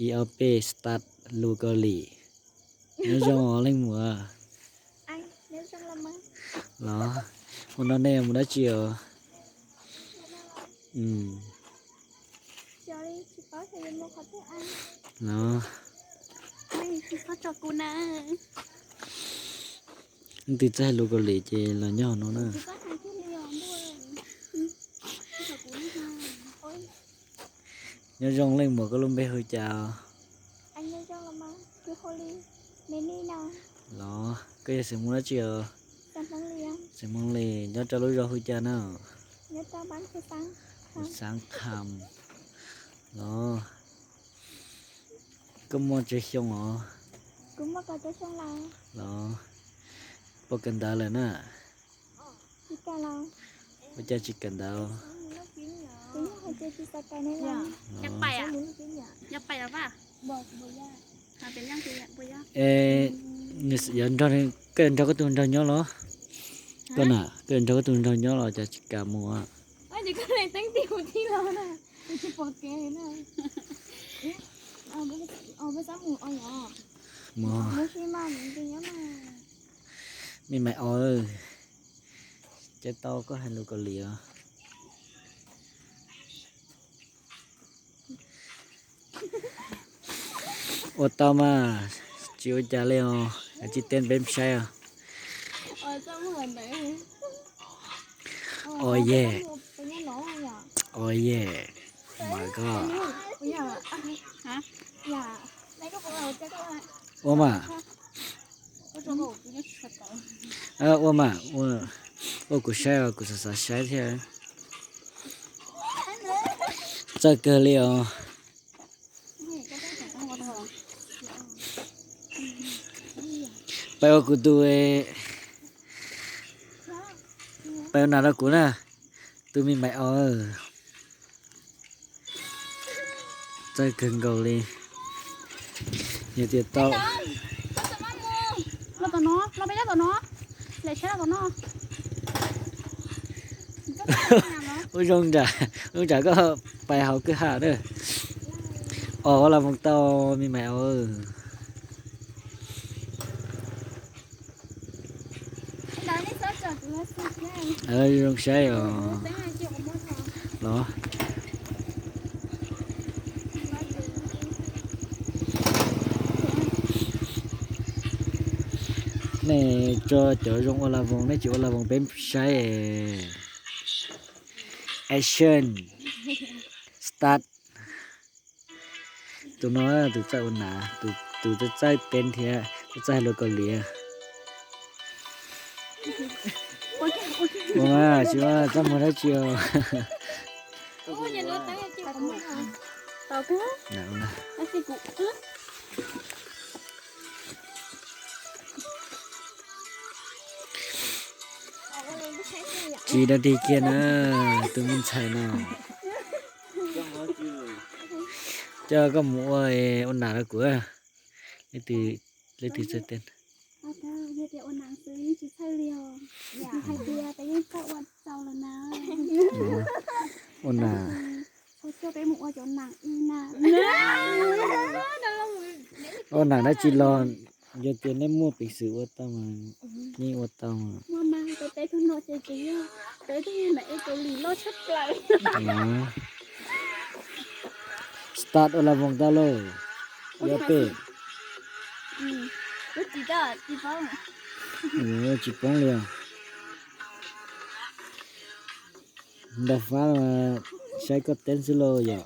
Ib ob peb start lus Kaus Lim. Nyob zoo os leej muam. Los, ua no nej mus dab tsi os? Los, leej twg txawj hais lus Kaus Lim ces los nyob hauv no na. Nyob zoo leej muam, koj lub npe hu cas? Los, koj yog xeem Hmoob dab tsi os? Xeem Hmoob Lis, nyob rau lub zos hu cas na? Xaav Kham. Los, koj muaj tsawg xyoo os? Los, puas kawm ntawv lawm na? Ua cas tsis kawm ntawv? Es, koj yuav nrog koj tus nraug nyob los? Koj na, koj yuav nrog koj tus nraug nyob los cas tsis kam mus? Mus, me mais os, caw tau koj hais lus Kaus Lim os. Ua tau mas, tsis ua cas li os, kav tsij teb peb saib os. Oh yeah. Oh yeah. My God. Ua mas. Ua mas, ua kuv saib os, kuv xav xav saib thiab. Txawj kawg li os. Pab ua kuv tus, pab ua nas rau kuv na, tus me mais os. Txawj kawg nkaus li. Yog tias tau. Los tom no, los peb nyob tom no. Lem saib los tom no. Ua zoo nram, zoo nram koj pais hauv kwj ha na. Os, ua las voos tau me mais os. Zoo saib os. Los. Nej tso cov zoo ua las voos, nej tsis ua las voos peb saib. Action. Start. Tus no tus txawj ua nas, tus txawj teb thiab tus txawj hais lus Kaus Lim. Ua mas, tsis ua txaj muag dab tsi os. Tsis dog dig kiag na, tus me ntxhais no. Coj koj mus ua, ua nas rau kuv. Leej twg txawj teb? Ua nas. Ua nas dab tsi los, yog tias nej muaj peev xwm ua tau mas yeej ua tau. Start ua las voos tau lauj. Yog peb. Tsis poob li os. Nta fab mas saib koj teb xwb lauj yom.